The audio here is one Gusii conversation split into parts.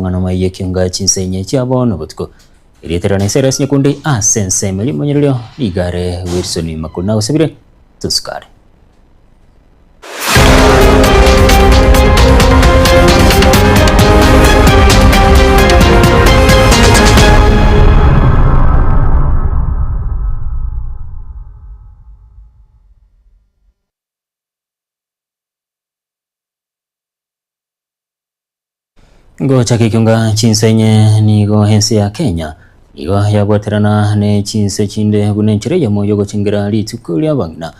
amang'ana amaya ekionga chinsa inye chia bono botuko. Erieta riane Cyrus Nyakundi ase ensemo rimonyererio rigare Wilson Makori nagosabire tosukare. Ngochaka ekionga chinsa inye nigo ense ya Kenya nigo yabwaterana ne chinse chinde buna enchera eyemo yogochengera rituko ri'abang'ina,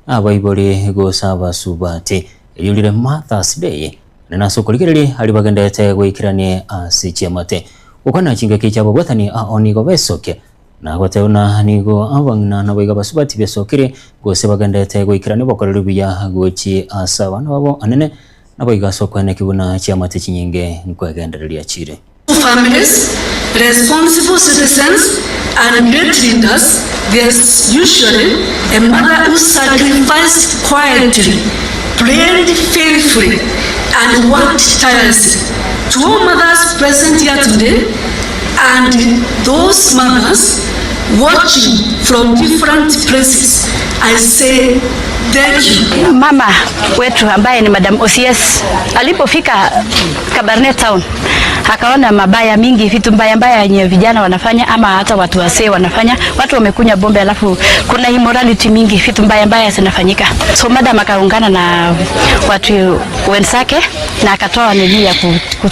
abaibori gose abasubati, erio rire Mother's Day, naende ase okorigereria aria bagenderete goikeranie ase chiamate. Gokwana chingaki chi'ababwatani ao nigo besokia na goteba buna nigo abang'ina naboigo abasubati besokire gose bagenderete goikerania obokoreri buya gochia ase abana babo anene Naboigo ase okweneki buna chiamate chinyinge nkwegendereria chire. Families, responsible citizens and great leaders, there's usually a mother who sacrificed quietly, prayed faithfully and worked tirelessly. To all mothers present here today and those mothers watching from different places, I say thank you. Mama wetu ambaye ni Madam OCS alipofika Kabarnet Town akaona mabaya mingi, vitu mbaya mbaya yenye vijana wanafanya ama hata watu wasee wanafanya. Watu wamekunywa bombe, alafu kuna immorality mingi, vitu mbaya mbaya zinafanyika. So madam akaungana na watu wenzake na akatoa nini ya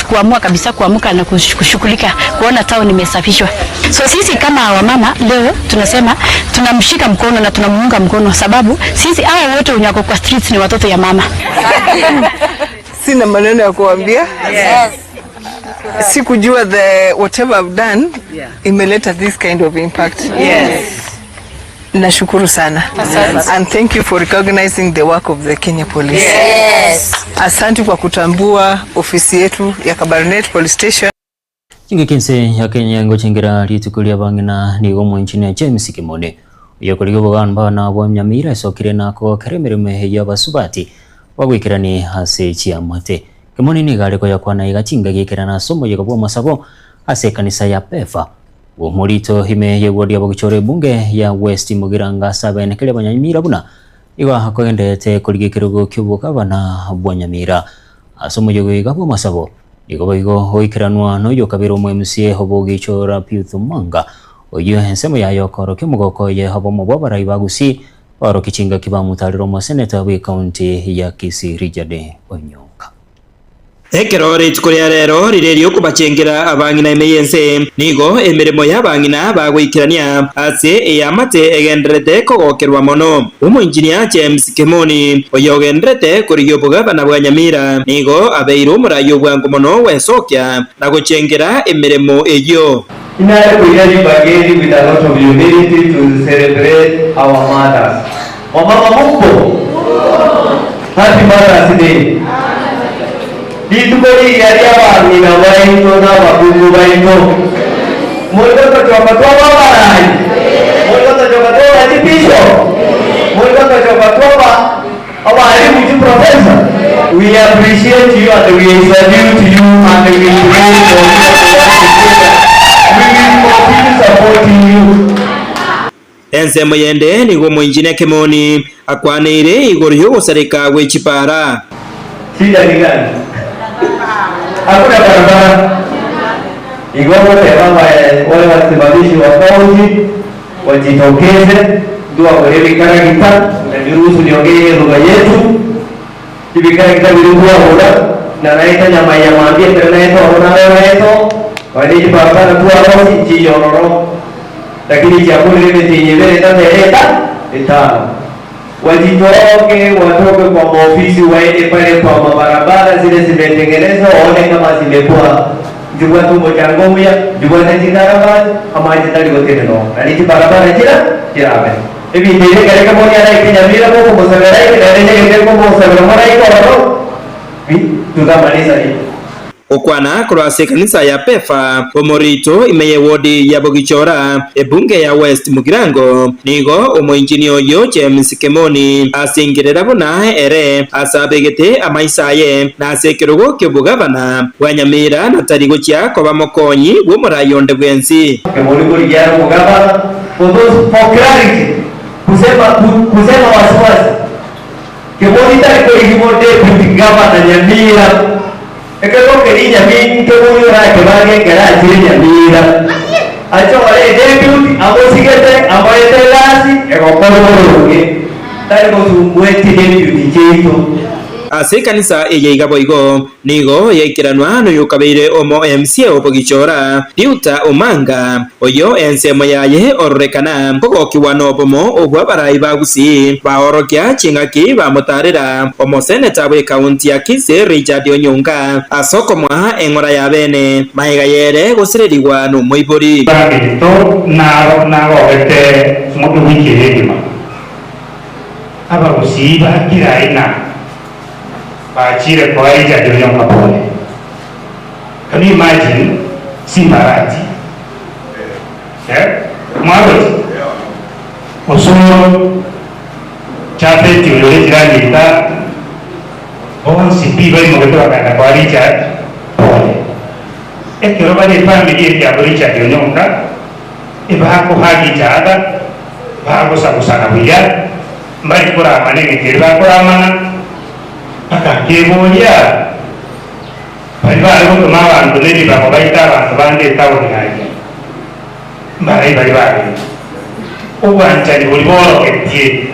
kuamua kabisa kuamuka na kushughulika kuona town imesafishwa. So sisi kama wamama leo tunasema tunamshika mkono na tunamuunga mkono, sababu sisi hawa wote wenye wako kwa streets ni watoto ya mama. Sina maneno ya kuambia. Yes. Sikujua the whatever I've done imeleta this kind of impact. Yes. Nashukuru sana. Yes. And thank you for recognizing the work of the Kenya Police. Yes. Asante kwa kutambua ofisi yetu ya Kabarnet Police Station. Chingaki ense ya Kenya ngochengera rituko ri'abang'ina nigo omoengineer James Kimoni oyokorigia obogambana bwa Nyamira esokire na kogokera emeremo eye y'abasubati bagoikerani ase chiamate. Kimoni nigo are koyakwana iga chingaki ekerana ase omoyega bw'amasabo ase ekanisa ya Pefa bw'omorito ime y'eward ya Bogichora ebunge ya West Mugirango ase abaenekeria abanyamira buna igo akogendererete korigia ekerogo ki'obogabana bwa Nyamira ase omoyega oiga bw'amasabo. Nigo boigo goikeranwa noyokabere omo-MCA obogichora Piuth Manga, oyio ensemo yaye okorokia omogoko oye obomo bw'abarai ba Gusii baorokia chingaki bamotarire omoseneta bw'ecounty ya Kisii Richard Onyonka. Ekero rituko ria rero rire eri'okobachengera abang'ina ime y'ense, nigo emeremo y'abang'ina bagoikerania ase eamate egendererete kogokerwa mono. Omoinjinia James Kimoni, oyogendererete korigia obogabana bwa Nyamira, nigo abeire omoraai obwango mono gwesokia na gochengera emeremo eyio. Inare koira ribaga eri with a lot of humility to celebrate our mothers. Wamama mupo? Happy Mother's Day. Rituko riria ri'abang'ina baito na abakungu baito. More gotochoka twaba abarai? More gotochoka twaba chibishop? More gotochoka twaba abalimu chiprofessor? We appreciate you and we salute you and we pray for you we will continue supporting you. Ensemo yende nigo omoinjinia Kemoni akwaneire igoro y'ogosareka gwe chipara. Shida ni gani? Hakuna barabara. Igo goteba wale wasimamishi wa kaunti wajitokeze ndio wakore bikaragita na niruhusu niongee lugha yetu ibikaragita birikuwa hura na naita nyama ya mambia tena naito hura na naito wale barabara tu arosi chiyororo lakini chakula limetinye etatereta etano wajitoke watoke kwa maofisi waende pale kwa mabarabara zile zimetengenezwa waone kama zimekuwa njugwa tumbo cha ngomya njugwa tachikarabati amaji taligoteneno nalichi barabara chira chirabe ebintere kareka moni araike nyamira boko mosabera ike narenye kete ko mosabera mora iko oro bi tutamaliza hivi. Gokwana korwa ase ekanisa ya Pefa, omorito ime y'ewodi ya Bogichora, ebunge ya West Mugirango, nigo omoinjinia oyio James Kemoni asengerera buna ere ase abegete amaiso aye na ase ekerogo ki'obogavana bwa Nyamira na tari gochia koba mokonyi bw'omorai onde bwensi. Kemoni korigia are omogavana, for those for clarity, kusema kusema wasiwasi. Kemoni tari korigia bo deputy governor Nyamira. Ekero keria Nyamira Kemoni orakebage ekero achire Nyamira. Achore edeputy amosigete amoete egasi egokora boronge. Tari gosumbua chideputy chiaito. Ase ekanisa eye iga boigo nigo yaikeranwa noyokabeire omo MCA o Bogichora, Riuta Omanga, oyio ensemo yaye ororekana kogokigwa nobomo obwo abarai ba Gusii baorokia ching'aki bamotarera omoseneta bw'ekaunti ya Kisii Richard Onyonka ase okomoa eng'ora ya bene magega yere gosirerigwa nomoibori. Baminto naro nagogete ewiki eye engima. Abagusii ba kera aina bachire koa Richard Onyonka pole. Can you imagine Simbarati eh mwaroche Osoro Chafeti oyo ore jirani iga bonsi pi baimogete bakagenda koa Richard pole. Ekero bare efamiri ekiabo Richard Onyonka ebakohug each other bagosagusana buya mbari koramana egento eria bakoramana mpaka nkeboria Baria bare gotoma abanto nebibago baite abanto bande etaoni aria, mbarai baria barenge. Obwanchani boria boorogetie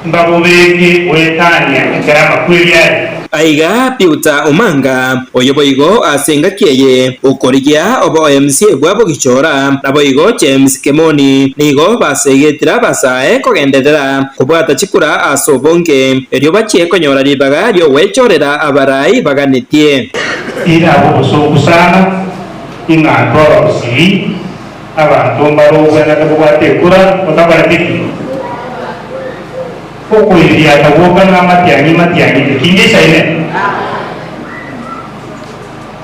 mbabobeke goetania ekero amakweri are. Aiga Peter Omanga, oyo boigo ase engaki eye okorigia oboMCA bwa Bogichora, naboigo James Kemoni nigo basegetire abasae kogenderera kobwata chikura ase obonge, erio bachie konyora ribaga ri'ogwechorera abarai baganetie. Irabe obosooku sana, ing'a ntware obosiri, abanto mbare ogwenerete kobwata ekura, otakoreti ki? Okoiriata gwoka ng'a amatiang'i matiang'i, ekinga eisaine.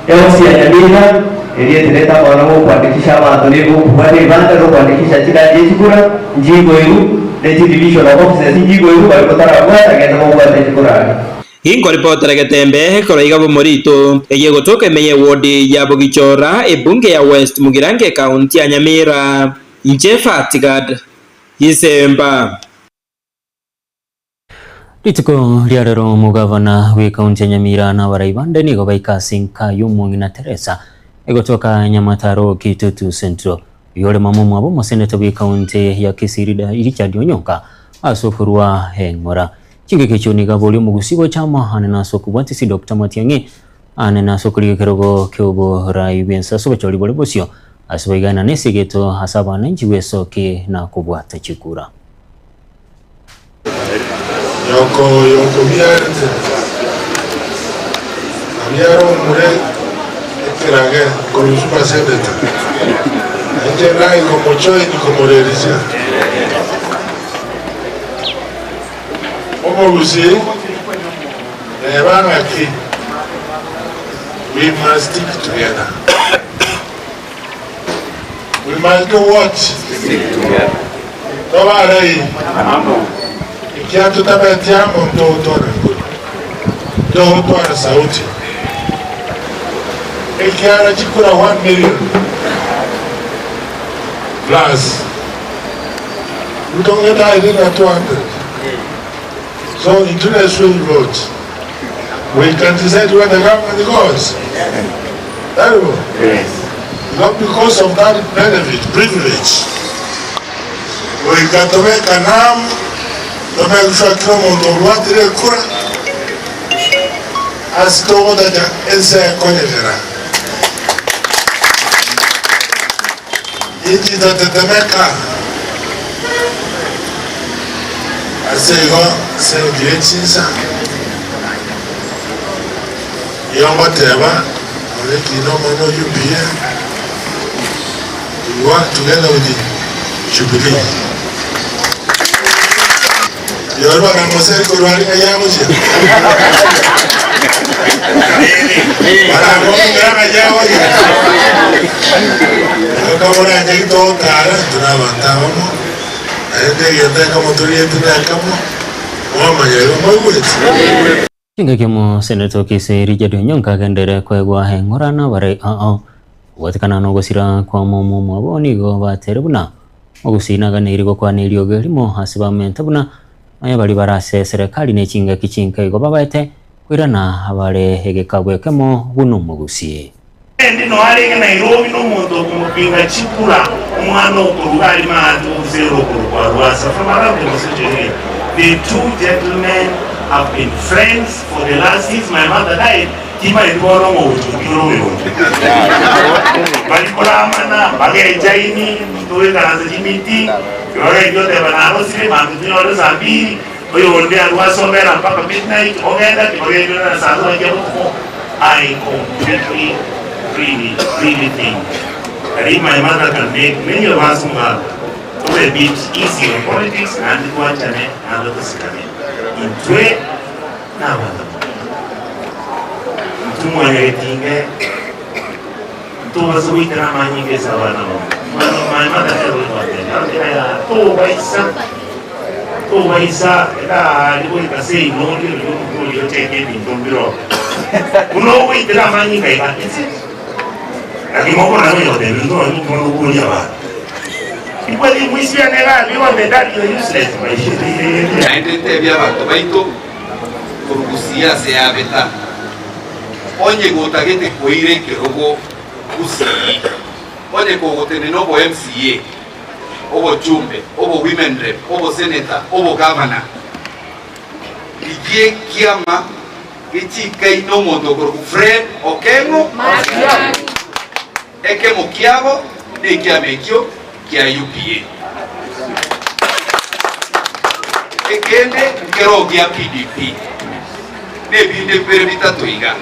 Eofisi ya Nyamira eria eterete amang'ana g'okoandikisha abanto nigo okobwata ebibanda na okoandikisha chikadi chie chikura nchigoiru ne chidivisional offices nchigoiru baria motarabwata genda mobwate chikura aria. Inkoripotera getembe korwa iga bomorito, eye egotoka ime y'ewodi ya Bogichora, ebunge ya West Mugirango ekaunti ya Nyamira. Inche Fatigad Gisemba. Rituko ria rero omogavana bw'ekaunti ya Nyamira na abarai bande nigo baika ase enka y'omong'ina Teresa egotoka Nyamataro Kitutu Central. Oyio ore mama omwabo omoseneta bw'ekaunti ya Kisii Richard Onyonka ase okorua eng'ora. Chingaki echio nigo aboria omogusii gocha amo ane nase okobwatisia Doctor Matiang'i ane nase okorigia ekerogo ki'oborai bw'ense ase obochori bore bosio ase boigaenana esegeto ase abananchi bw'esoki na kobwata chikura. Nyoko oyo okobiarete, abiare omure ekerage korwa Senator, nainche naye komojoin komorerisia. Omogusii neba ng'aki, we must stick together. We must do what? Stick together. Tobarei. Ekiagera totabeti amo ntogotwara nguru, ntogotwara sauti. Ekiagera chikura 1 million plus Ruto ng'eta na 200. So into the swing vote. We can decide where the government goes. Terrible. Yes. Not because of that benefit, privilege. Goika tobe ekanamu, tobe gochwa kera omonto orwatire ekura, ase togotacha ense ekonyegera. Inchi tatetemeka. Ase igo ase chinsa. Nigo ngoteba, Nonye ekina omwana oyio mbuya, we work together with Jubilee. Rirorio bakamoseri korwa aria ng'ai agochia. Chingaki omoseneto Kisii Richard Onyonka agenderere koegwa eng'ora nabare ao kobwatekana nogosira kwa momwa omwabo nigo batere buna Mogusii naganeiri gokwana eriogi erimo ase bamenta buna nonya baria bare ase eserekari ne chingaki chinke igo babaete koirana abare egekabu ekemo buna omogusii. Endi noe arenge Nairobi nomonto okomopinga chikura omwana okoruga aria maate ofisi ere okorokwa Rwasa from around the Mosocho area. The two gentlemen have been friends for the last since my mother died timaeti bono ng'o ogocha gotigera oyondo. Bari koramana bagechaini togoikaransa chimeeting kibagenchia oteba narosire mambia tonyore saa mbiri oyonde arwe asomera mpaka midnight ogenda kibagenchia na saa saba chia botuko I completely really really think that if my mother can make many of us Mugabe to a bit easy on politics naende twanchane naende tosikane intwe nabanto intwe mwanyagetinge ntobasa goitera amanyinga ase abana babo my mother nere oitwatebia aroche aya tobaisa Tobaisa egaari goika seino rirorio omonto oria ocheke ebinto mbiroo, buna ogoitera amanyinga iga inse. Naki mokona nonya goteba intwe nonye mokima nokoboria abanto. Ikweli mwisiane egari yonde that you are useless my Naende ntebie abanto baito korwa Gusii ase Yabeta, onye gotagete koira ekerogo Gusii, onye kogotenena obo MCA, obochumbe, obo women rep, obo senator, obo governor. Rigia ekiama gechikaine omonto okorokwa Fred Okengo Ekemo kiabo nekiama ekio kia UPA. Ekende nkero gia PDP. Nebinde bibere bitato iga.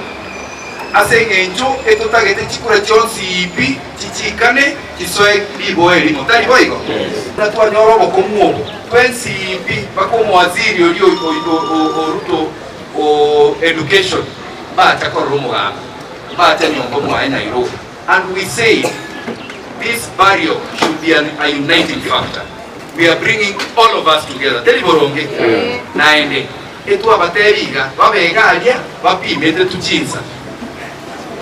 Ase engencho etotagete chikura chionsi pi chichikane chisoe riboa erimo, tari boigo? Buna twanyora obokong'u obo twensi pi mpaka omowaziri oria o Ruto o education mbacha korora omogambi, mbacha nyomba mwaye Nairobi and we said this burial should be an, a uniting factor. We are bringing all of us together. Teri boronge? Naende etwabatebi iga babe iga aria bapimete tu chinsa.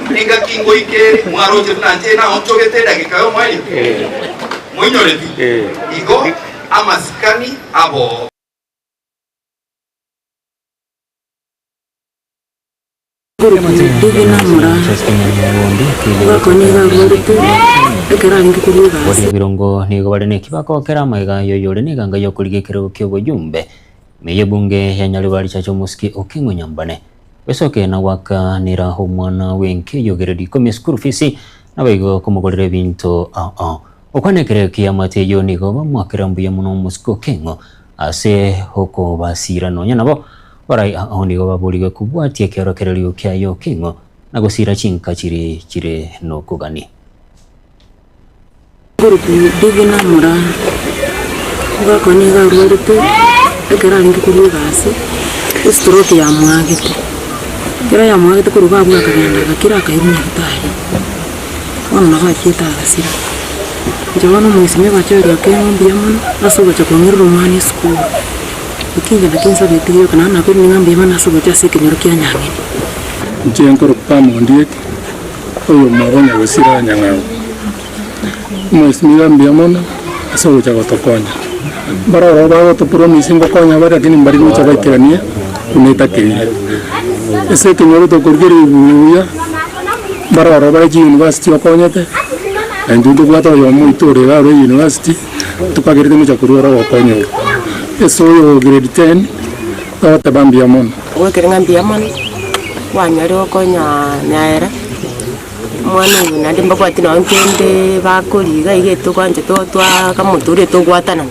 Engaki ngoika ere, mwaroche buna inche naonchogete edageka y'omoerio? Moinyoreti? Igo amasikani abo. Boria ebirongo nigo bare nekibako kera amaiga y'oyore neganga y'okorigia ekerogo ki'oboyumbe ime y'ebunge ya Nyaribari Chacha omosike Okeng'o Nyambane. Gwesoke na gwakanera omwana bw'enka eyogereri ikomi eschool fees naboigo komogorera ebinto ao ao. Gokwana ekerego ki'eamate eyio nigo bamwakera mbuya mono omosike Okeng'o ase okobasiira nonya nabo barai ao nigo baborigwe kobwatia ekeorokererio kiaye Okeng'o na gosiira chinka chire chire nokogania. Rigena moraa, omogaka nigo arwarete ekero arenge korwa egasi, estroke yamoagete. Ekero yamoagete korwa abwo akagenda agakira akairwa nyagetari, bono nabo achiete agasira. Inche bono omosimi ogocha oria okeng'u mbuya mono, ase ogocha kong'irera omwana esukuru. Eki inche nakio nsabete gioka naende nakoirania ng'a mbuya mono ase ogocha ase ekenyoro kia Nyang'eni. Inche nkorokwa Mondieki. Oyomo onya gosira nyang'au. Omwesimigwa mbuya mono ase ogocha gotokonya. Mbare ororo bagotopromise ngokonya bare lakini mbari gocha baikeranie buna etakeire. Ase ekenyoro tokorigereria buya, mbare ororo bare chiuniversity okonyete, na intwe ntobwate oyomo oito ore iga ore university, tokagerete ngocha korwa ore ogokonya oko. Ase oyo grade ten, togoteba mbuya mono. Gwekire ng'a mbuya mono, kwanyarire gokonya nyaera, omwana oyo naende mbabwati nonye kende bakoria iga iga etogwancha twakamotoria togwatanana,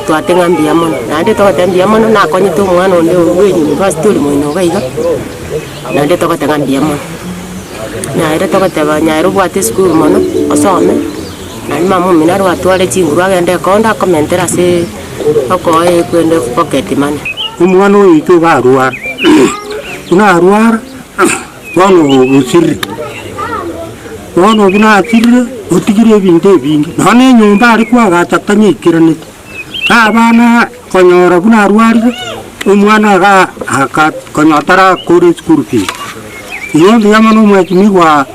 twate ng'a mbuya mono. Naende togoteba mbuya mono nakonyete omwana onde bwa university ore moino iga iga, naende togoteba ng'a mbuya mono. Nyaera togoteba nyaera obwate esukuru mono, osome, naende mama omino arwe atware chinguru agende ekonda akomentere ase okoa ekwende pocket money. Omwana oyo oito iga arwara. Buna arwara, bono osirire. Bono buna asirire, otigire ebinto ebinge, nonya na enyomba aria kwagacha tanyeikeraneti. Na abana konyora buna arwarire, omwana iga aka konya tarakora eschool fees. Igo mbuya mono omweshimiwa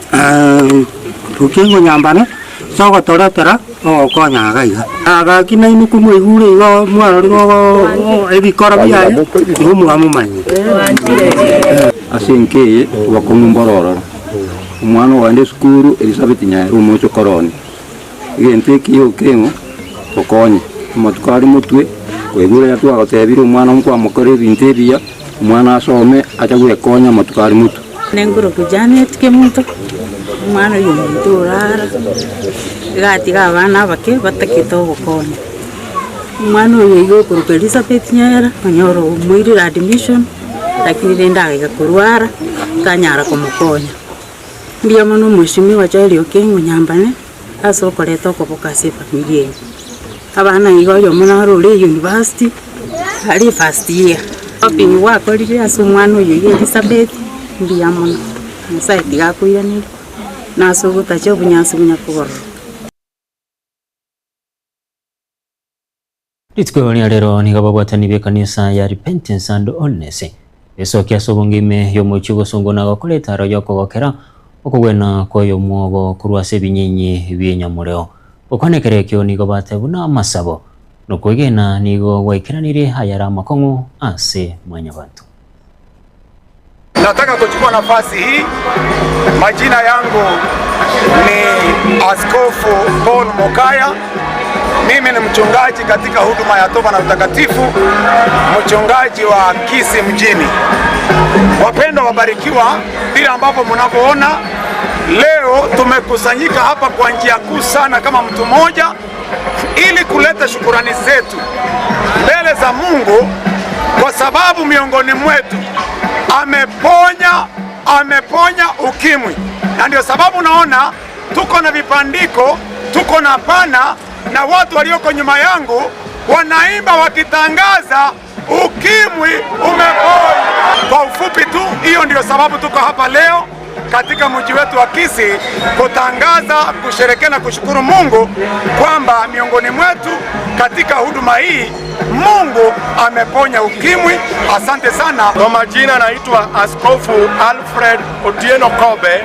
Okengo Nyambane, ase ogotoretera ogokonya iga iga. Gaki nainwe komoigure igo mwarorire ebikoro biaye, igo mwamomanyire. Ase enka eye obokong'u mboro ororo, omwana ogende esukuru Elizabeth Nyaera omoche koroni, egento ekiya okeng'o tokonye, amatuko are motwe, kwaigure onye twagotebire omwana nkwamokora ebinto ebiya, omwana asome ache gwekonya amatuko are motwe. Nenkuruku Janet Kemunto, omwana oyo omonto orara, iga atiga abana abake batagete ogokonya. Omwana oyo iga okorokwa Elizabeth Nyaera, onyore omoirire admission, lakini rende agaika korwara, tanyara komokonya. Mbuya mono omweshimiwa Joel Okengo Nyambane, ase okoreta okoboko ase efamiri eye. Abana iga oyomo naro ore university, are first year. Shopping gwakorire ase omwana oyo iga Elizabeth, mbuya mono, Nyasaye tiga akoiranerie, na ase ogotacha obonyansi bunya kogororoka. Rituko ria rero nigo ababwatani b'ekanisa ya Repentance and Holiness besokia ase obonge ime y'omochie ogosongwa na gokora etaaro y'okogokera okogwena kw'oyomwobo korwa ase ebinyinyi bi'enyamoreo. Gokwana ekero ekio nigo bateba buna amasabo nokwegena nigo gwaikeranirie ayare amakong'u ase mwanyabanto. Nataka kuchukua nafasi hii. Majina yangu ni Askofu Paul Mokaya. Mimi ni mchungaji katika huduma ya toba na utakatifu, mchungaji wa Kisii mjini. Wapendwa wabarikiwa, vile ambavyo mnavyoona leo tumekusanyika hapa kwa njia kuu sana kama mtu mmoja ili kuleta shukurani zetu mbele za Mungu kwa sababu miongoni mwetu ameponya, ameponya ukimwi, na ndio sababu naona tuko na vipandiko, tuko na pana na watu walioko nyuma yangu wanaimba wakitangaza ukimwi umeponywa. Kwa ufupi tu, hiyo ndio sababu tuko hapa leo katika mji wetu wa Kisii kutangaza, kusherekea na kushukuru Mungu kwamba miongoni mwetu katika huduma hii Mungu ameponya ukimwi. Asante sana. Kwa majina naitwa Askofu Alfred Otieno Kobe,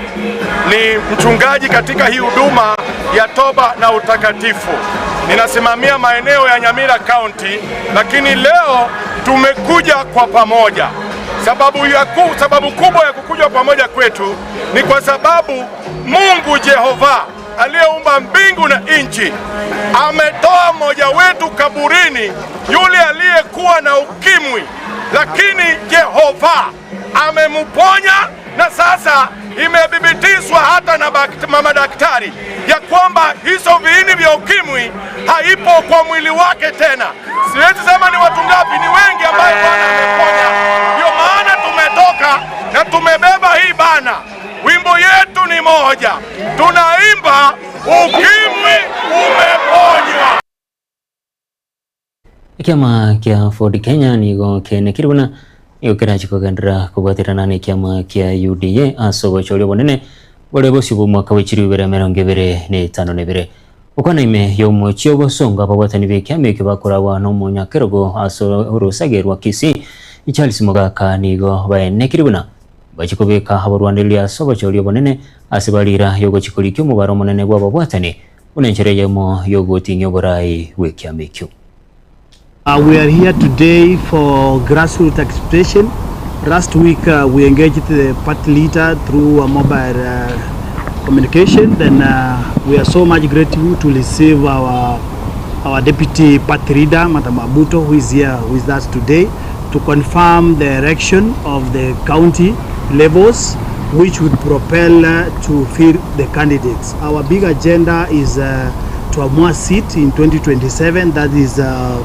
ni mchungaji katika hii huduma ya toba na utakatifu. Ninasimamia maeneo ya Nyamira County, lakini leo tumekuja kwa pamoja. Sababu, ya ku, sababu kubwa ya kukuja pamoja kwetu ni kwa sababu Mungu Jehova aliyeumba mbingu na nchi ametoa mmoja wetu kaburini, yule aliyekuwa na ukimwi, lakini Jehova amemponya na sasa imethibitishwa hata na madaktari ya kwamba hizo viini vya ukimwi haipo kwa mwili wake tena. Siwezi sema ni watu ngapi, ni wengi ambaye Bwana ameponya. Ndio maana tumetoka na tumebeba hii bana. Wimbo yetu ni moja, tunaimba ukimwi umeponywa. Ekiama kia Ford Kenya nigo kienekire buna nigo kerache kogenderera kobwaterana na ekiama kia UDA ase obochori obonene bore bosio bw'omwaka bwe chilifu ibere emerongo ebere na etano na ebere. Gokwana ime y'omochie obosongo ababwatani b'ekiama ekio bakoragwa nomonyakerogo ase orosage rwa Kisii Charles Mogaka nigo baenekire buna bachie kobeka aborwanereria ase obochori obonene ase barira y'ogochia korikia omobaro omonene bw'ababwatani buna enchera eyemo y'ogoting'ia oborai bw'ekiama ekio. We are here today for grassroots expression. Last week uh, we engaged the party leader through a mobile uh, communication. Then uh, we are so much grateful to receive our our deputy party leader, Madam Abuto, who is here with us today to confirm the election of the county levels which would propel uh, to fill the candidates. Our big agenda is uh, to have more seat in 2027 that is uh,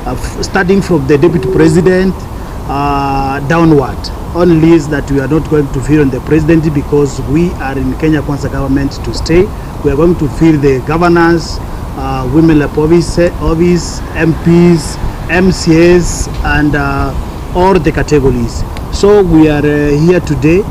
uh, starting from the deputy president uh, downward. Only is that we are not going to fill on the presidency because we are in Kenya Kwanza government to stay. We are going to fill the governors, uh, women rep office, office, MPs, MCAs, and uh, all the categories. So we are here today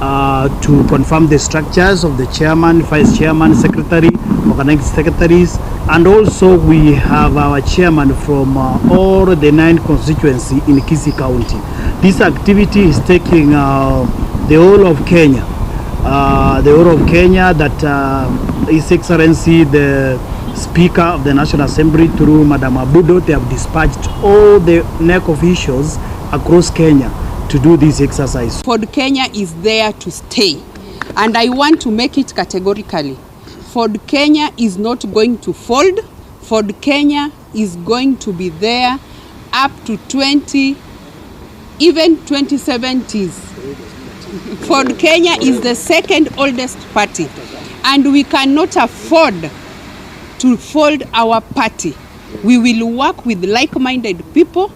to confirm the structures of the chairman, vice chairman, secretary, organizing secretaries, and also we have our chairman from all the 9 constituency in Kisii County. This activity is taking the whole of Kenya, the whole of Kenya that His Excellency the Speaker of the National Assembly through Madam Abudo, they have dispatched all the NEC officials across Kenya to do this exercise. Ford Kenya is there to stay, and I want to make it categorically. Ford Kenya is not going to fold. Ford Kenya is going to be there up to 20, even 2070s. Ford Kenya is the second oldest party, and we cannot afford to fold our party. We will work with like-minded people,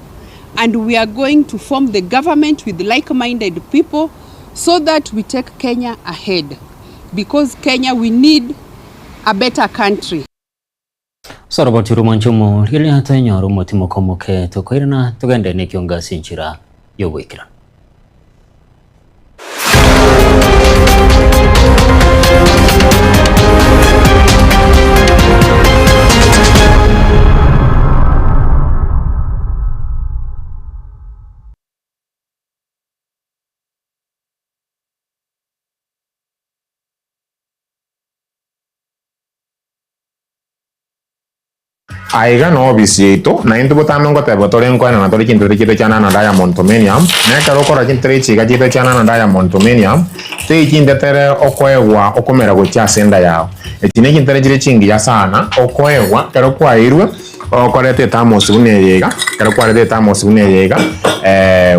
and we are going to form the government with like-minded people so that we take Kenya ahead. Because Kenya, we need a better country. Soroboti rumonche omorigereria toenyore omotimoko omoke tokoirana togende nekiongo ase enchera y'ogoikerana. Aiga nobisi yaito, na intwe botambe ngoteba tore nkoenana tore chintere chiaito chia Nana Diamond Tomenium, na ekero okorora chintere echi iga chiaito chia Nana Diamond Tomenium, tei chintetere okoegwa okomera gochia ase enda yao. Echi ne chintere chire chingiya sana, okoegwa ekero kwaeirwe, okoreta ethermos buna eye iga, ekero kwareta ethermos buna eye iga,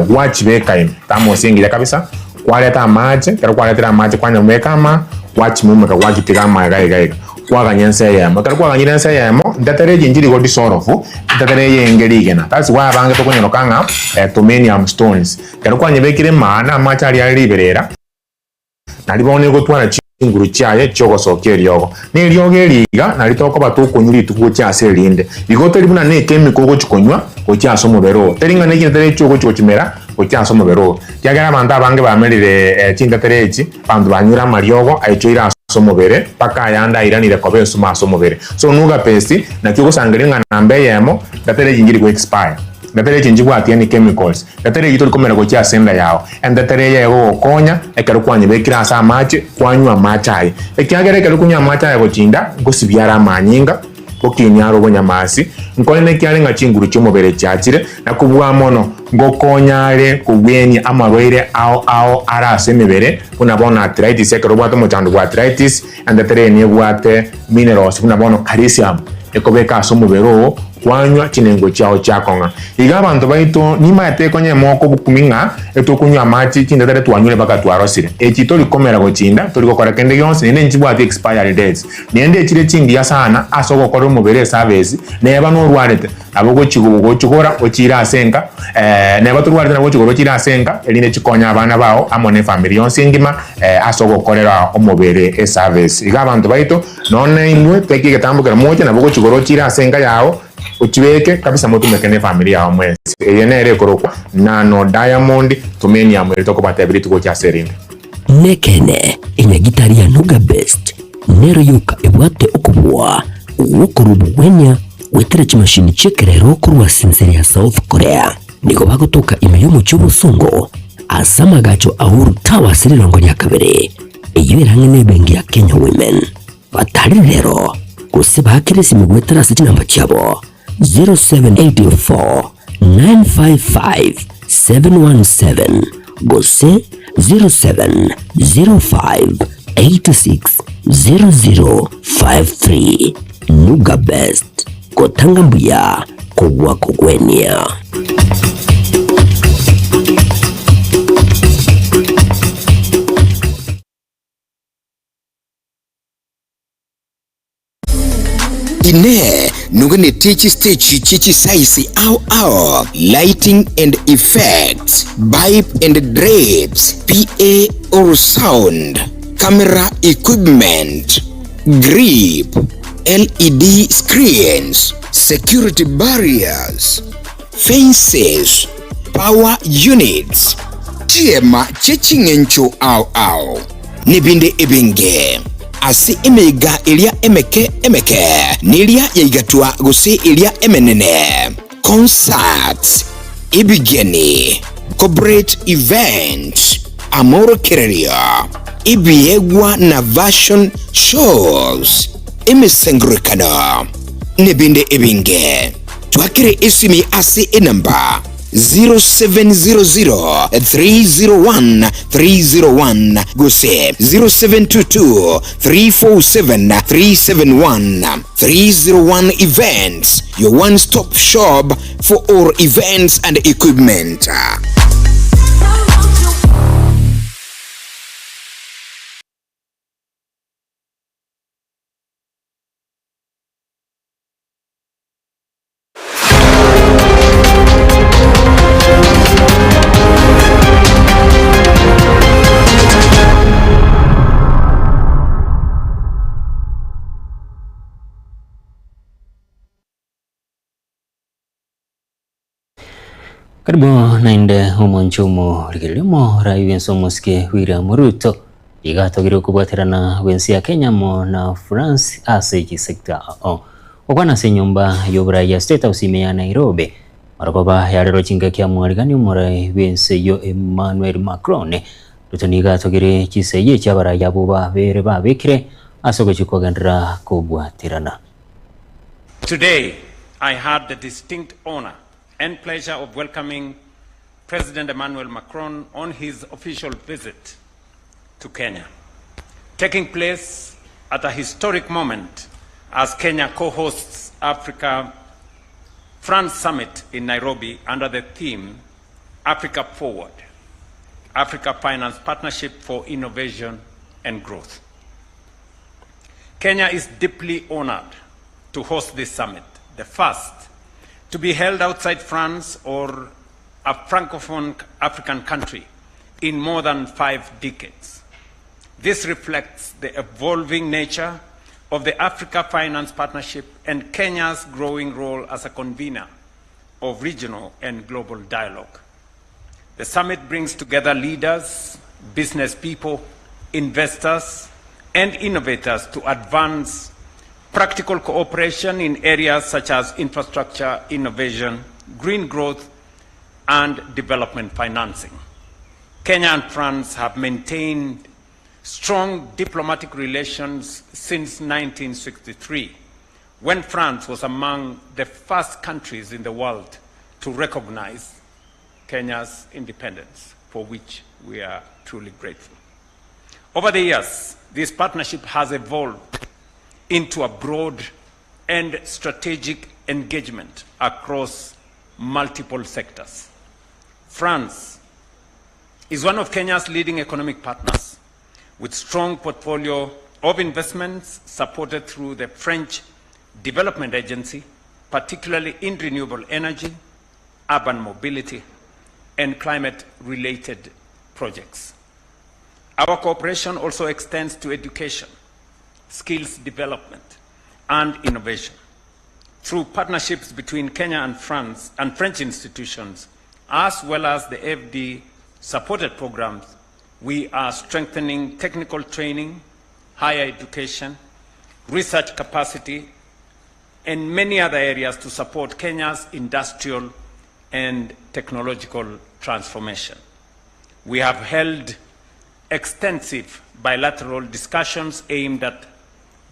gwachibeka ime, thermos engiya kabisa, kwareta amache, ekero kwaretire amache kwanyabeka ama, gwachimumeka gwachitiga ama iga iga iga. Kwaganya ense eyemo. Ekero kwaganyire ense eyemo, ntetere echi nchiri go dissolve, ntetere eyenge rigena. That's why abange tokonyeroka ng'a Tomenium stones. Ekero kwanyebekire maa na amache aria are riberera, nari bono egotwara chinguru chiaye chiogosokia eriogo. Na eriogo eri iga nari tokoba tokonywa rituko gochia ase erinde. Igo teri buna ne echemical ogochi konywa gochia ase omobere oo. Teri ng'a ne chintetere echi ogochi gochimera gochia ase omobere oo. Ekiagera abanto abange bamerire chintetere echi, abanto banyure amariogo aichoire ase omobere, mpaka ayande airanire koba ensumo ase omobere. So nuga pesi, naki ogosangereria ng'a namba eyemo, ntetere echi nchiri go expire, ntetere echi nchibwati any chemicals, ntetere echi tori komera gochia ase enda yao, entetere eye egogokonya ekero kwanyebekire ase amache, kwanywa amache aye. Ekiagera ekero okonywa amache aya gochinda, ngosibia are amanyinga, Gokinia are obonyamasi, nkonene kiare ng'a chinguru chi'omobere chiachire, na kobua mono, ngokonya are kogwenia amarwaire ao ao are ase emebere, buna bono arthritis, ekero obwate omochando bwa arthritis, entetere eye nebwate minerals buna bono calcium, ekobeka ase omobere oo, kwanywa chinengo chiao chiakong'a. Iga abanto baito nimaete konya emoko obokumi ng'a etokonywa amache chintetere twanywire mpaka twarosire. Echi tori komera gochinda, tori gokora kende gionsi, naende nchibwati expiry dates. Naende echire chingiya sana ase ogokorera omobere esavesi, neba norwarete, nabo ogochigora ochiire ase enka, neba torwarete nabo ogochigora ochiire ase enka, erinde chikonye abana bao amo ne efamiri yonsi engima ase ogokorera omobere esavesi. Iga abanto baito, nonya inwe teki egetambo kero moche nabo ogochigora ochiire ase enka yao, ochibeke kabisa motumeke ne efamiri yao mwensi. Eye nere ekorokwa Nano Diamond Tumenium eri tokobatebia rituko gochia ase erinde. Nekeene, enyagitari ya Nuga Best nero yoka ebwate okobua gw'okorua obogwenia goetera chimashini chi'ekerero korwa ase ense ya South Korea. Nigo bagotoka ime y'omochie obosongo ase amagacho a Uhuru Towers rirongo ria kabere, eyio ere ang'e n'ebenki ya Kenya Women. Batarire rero gose baakere esimi goetera ase chinamba chiabo 0784 955 717 gose 0705 86 0053. Nuga Best, gotanga mbuya kobua kogwenia. Inee! Noganetie chistage chie chisaisi ao ao, lighting and effects, pipe and drapes, PA or sound, camera equipment, grip, LED screens, security barriers, fences, Power units, chiema chie ching'encho ao ao, nebinde ebinge. Ase emeiga eria emeke emeke, neria yaigatwa gose eria emenene, concerts, ebigeni, corporate events, amorokererio, ebiegwa na fashion shows, emesangererekano, nebinde ebinge. Twakere esimi ase enamba 0700 301 301 gose 0722 347 371. 301 Events, your one stop shop for all events and equipment. Karibu naende omonche omorigereria omorai bw'ense omosike William Ruto iga atogire okobwaterana gw'ense ya Kenya amo na France ase chisecta ao. Gokwana ase enyomba y'oborai ya State House ime ya Nairobi marogoba yarero chingaki amwarigani omorai bw'ense eyio Emmanuel Macron. Ruto nigo atogire chisegi echi abarai abwo babere babekire ase ogochia kogenderera kobwaterana. Today, I had the distinct honor and pleasure of welcoming President Emmanuel Macron on his official visit to Kenya, taking place at a historic moment as Kenya co-hosts Africa France Summit in Nairobi under the theme Africa Forward, Africa Finance Partnership for Innovation and Growth. Kenya is deeply honored to host this summit, the first to be held outside France or a francophone African country in more than five decades. This reflects the evolving nature of the Africa Finance Partnership and Kenya's growing role as a convener of regional and global dialogue. The summit brings together leaders, business people, investors, and innovators to advance practical cooperation in areas such as infrastructure, innovation, green growth, and development financing. Kenya and France have maintained strong diplomatic relations since 1963, when France was among the first countries in the world to recognize Kenya's independence, for which we are truly grateful. Over the years, this partnership has evolved into a broad and strategic engagement across multiple sectors. France is one of Kenya's leading economic partners, with strong portfolio of investments supported through the French Development Agency, particularly in renewable energy, urban mobility, and climate-related projects. Our cooperation also extends to education, skills development, and innovation. Through partnerships between Kenya and France and French institutions, as well as the FD supported programs, we are strengthening technical training, higher education, research capacity, and many other areas to support Kenya's industrial and technological transformation. We have held extensive bilateral discussions aimed at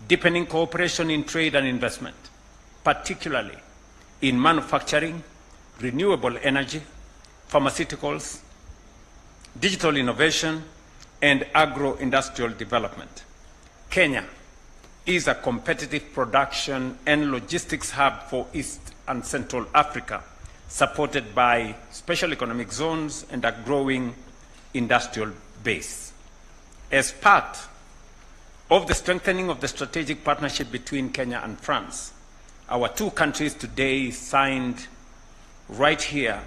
deepening cooperation in trade and investment, particularly in manufacturing, renewable energy, pharmaceuticals, digital innovation, and agro-industrial development. Kenya is a competitive production and logistics hub for East and Central Africa, supported by special economic zones and a growing industrial base. As part of the strengthening of the strategic partnership between Kenya and France, our two countries today signed right here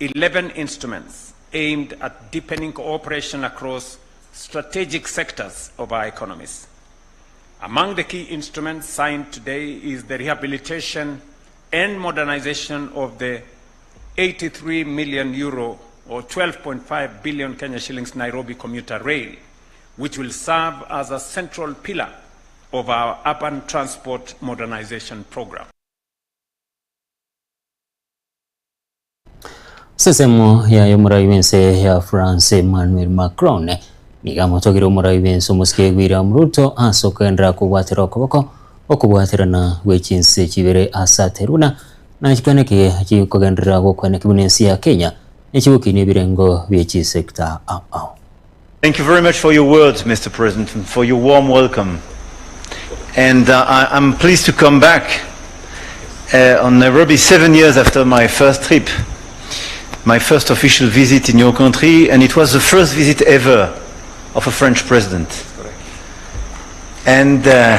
11 instruments aimed at deepening cooperation across strategic sectors of our economies. Among the key instruments signed today is the rehabilitation and modernization of the 83 million euro or 12.5 billion Kenya shillings Nairobi commuter rail, which will serve as a central pillar of our urban transport modernization program. Sesemo yaye omorai bw'ense ya France Emmanuel Macron nigo amotogire omorai bw'ense omosike William Ruto ase okogenderera kobwatera okoboko okobwaterana gwe chinse chibere ase ateruna na chikweneki chikogenderera gokweneki buna ense ya Kenya nechigokinia ebirengo bie chisector ao ao. Thank you very much for your words, Mr. President, and for your warm welcome. And uh, I, I'm pleased to come back uh, on Nairobi seven years after my first trip, my first official visit in your country, and it was the first visit ever of a French president. And uh,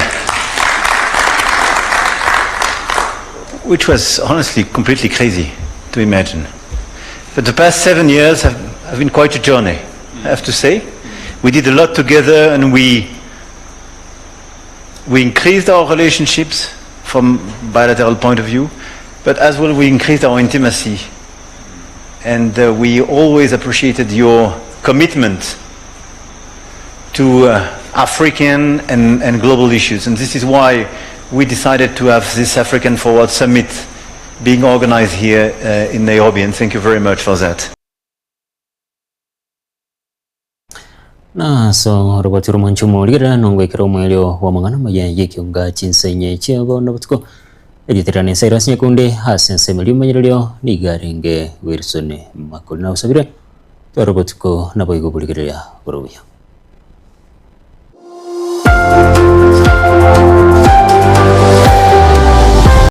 which was honestly completely crazy to imagine. But the past seven years have, have been quite a journey, I have to say. We did a lot together and we, we increased our relationships from bilateral point of view, but as well we increased our intimacy. And uh, we always appreciated your commitment to uh, African and, and global issues. And this is why we decided to have this African Forward Summit being organized here uh, in Nairobi. And thank you very much for that. Na ase oroboti rw'omwancho omorigerera nongoikera omoerio bw'amang'ana amaya y'ekionga chinsenye chia bono botuko eritirana ense ase nyekunde ase ensemo ri'omonyererio nigo arenge Wilson Makori nagosabire tware obotuko naboigo borigereria bore buya.